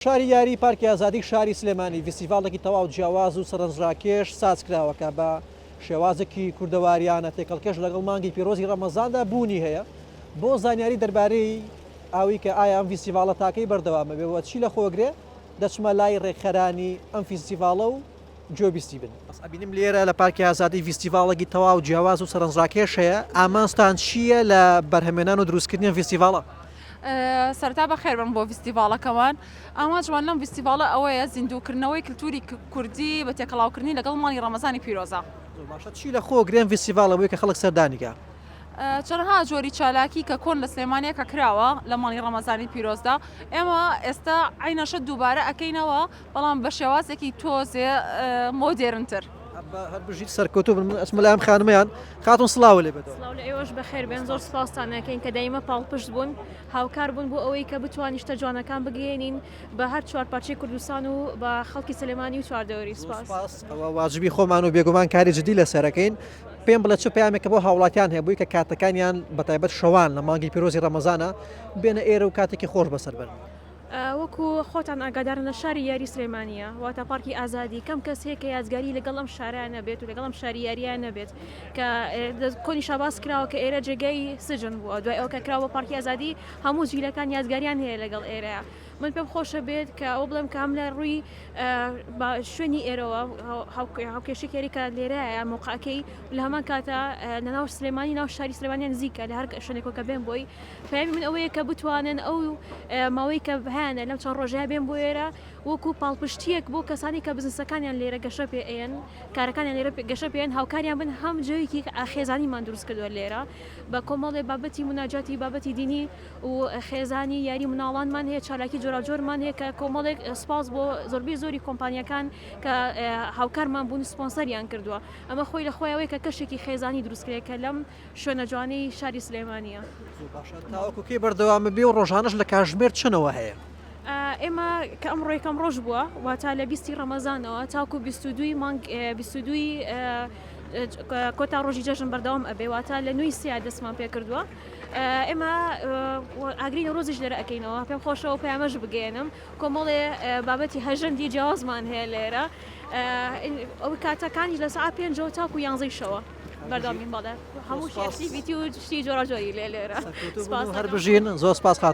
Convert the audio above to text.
شاری یاری پارکی ئازادی شاری سلێمانی ڤیستیڤاڵێکی تەواو جیاواز و سەرنجڕاکێش سازکراوە کە بە شێوازێکی کوردەواریانە تێکەڵکێش لەگەڵ مانگی پیرۆزی ڕەمەزاندا بوونی هەیە. بۆ زانیاری دەربارەی ئەوەی کە ئایا ئەم ڤیستیڤاڵە تاکەی بەردەوامە بێ و چی لەخۆگرێ دەچمە لای ڕێکخەرانی ئەم فیستیڤاڵە و گوێبیستی بن. ئەبینم لێرە لە پارکی ئازادی ڤیستیڤاڵێکی تەواو جیاواز و سەرنجڕاکێش هەیە، ئامانجتان چییە لە بەرهەمێنان و دروستکردنی ئەم ڤیستیڤاڵە؟ سەرەتا بەخێربێن بۆ ڤیستیڤاڵەکەمان، ئامانجمان لەم ڤیستیڤاڵە ئەوەیە زیندووکردنەوەی کلتوری کوردی بە تێکەڵاوکردنی لەگەڵ مانگی ڕەمەزانی پیرۆزە. زۆر باشە، چی لە خۆ گرێ ئەم ڤیستیڤاڵە بۆی کە خەڵک سەردانی کا؟ چەنەها جۆری چالاکی کە کۆن لە سلێمانیە کە کراوە لە مانگی ڕەمەزانی پیرۆزدا، ئێمە ئێستا عەینەشە دووبارە ئەکەینەوە، بەڵام بە شێوازێکی تۆزێ مۆدێرنتر. هەر بژیت سەرکەوتوو بن. من ئەچمە لای ئەم خانمەیان. خاتوون سڵاو لێ بێت. سڵاو لە ئێوەش بەخێر بێن زۆر سوپاستان ئەکەین کە دایمە پاڵپشت بوون هاوکار بوون بۆ ئەوەی کە بتوانین شتە جوانەکان بگەیەنین بە هەر چوار پارچەی کوردستان و بە خەڵکی سلێمانی و چواردەوری سوپاس. سوپاس ئەوە واجبی خۆمان و بێگومان کاری جدی لەسەر ئەکەین. پێم بڵێ چ پەیامێکە بۆ هاوڵاتیان هەیە بۆی کە کاتەکانیان بەتایبەت شەوان لە مانگی پیرۆزی ڕەمەزانە بێنە ئێرە و کاتێکی خۆش بەسەر بەرن. وەکو خۆتان ئاگادارن لە شاری یاری سلێمانیە واتە پارکی ئازادی کەم کەس هەیە کە یادگاری لەگەڵ ئەم شارە نەبێت و لەگەڵ ئەم شاری یاریە نەبێت کە کۆنی شاباز کراوە کە ئێرە جێگای سجن بووە دوای ئەو کە کراوە پارکی ئازادی هەموو جیلەکان یادگاریان هەیە لەگەڵ ئێرەیە من پێم خۆشە بێت کە ئەو بڵێم کە هەم لە ڕووی شوێنی ئێرەوە هاوکێشێک یاری کە لێرەیە مۆقعەکەی لە هەمان کاتە لە ناو سلێمانی ناو شاری سلێمانیان نزیکە لە هەر شوێنێکەوە کە بێن بۆی پەیامی من ئەوەیە کە بتوانن ئەو ماوەی کە هەیانە لەم چەند ڕۆژەیە بێن بۆ ئێرە وەکو پاڵپشتیەک بۆ کەسانی کە بزنسەکانیان لێرە گەشە پێ ئەیەن کارەکانیان لێرە گەشە پێن هاوکاریان بن هەم جەوێکی خێزانیمان دروست کردووە لێرە بە کۆمەڵێ بابەتی مناجاتی بابەتی دینی و خێزانی یاری مناڵانمان هەیە چالاکی جۆراوجۆرمان هەیە کە کۆمەڵێک سپاس بۆ زۆربەی زۆری کۆمپانیەکان کە هاوکارمان بوون سپۆنسەریان کردووە ئەمە خۆی لە خۆیەوەی کە کەشێکی خێزانی دروستکرێت کە لەم شوێنە جوانەی شاری سلێمانییە. زۆر باشە تاوەکو کەی بەردەوام بی و ڕۆژانەش لە کاژمێر چەنەوە هەیە؟ ئێمە کە ئەمڕۆ یەکەم ڕۆژ بووە واتە لە بیستی ڕەمەزانەوە تاکو 22 مانگ 22 کۆتا ڕۆژی جەژن بەردەوام ئەبێ واتە لە نوێی سیا دەستمان پێ کردووە ئێمە ئاگری نەورۆزیش لێرە ئەەکەینەوە پێم خۆشەوە پەیامەش بگەێنم کۆمەڵێ بابەتی هەژەندی جیاوازمان هەیە لێرە ئەو کاتەکانیش لە سەعات پێنجەوە تاکو یانزەی شەوە. بەردەوام بین بەڵێ هەموو شتی activity و شتی جۆراوجۆری لێ لێرە سپاس هەر بژین زۆر سپاس خاتون.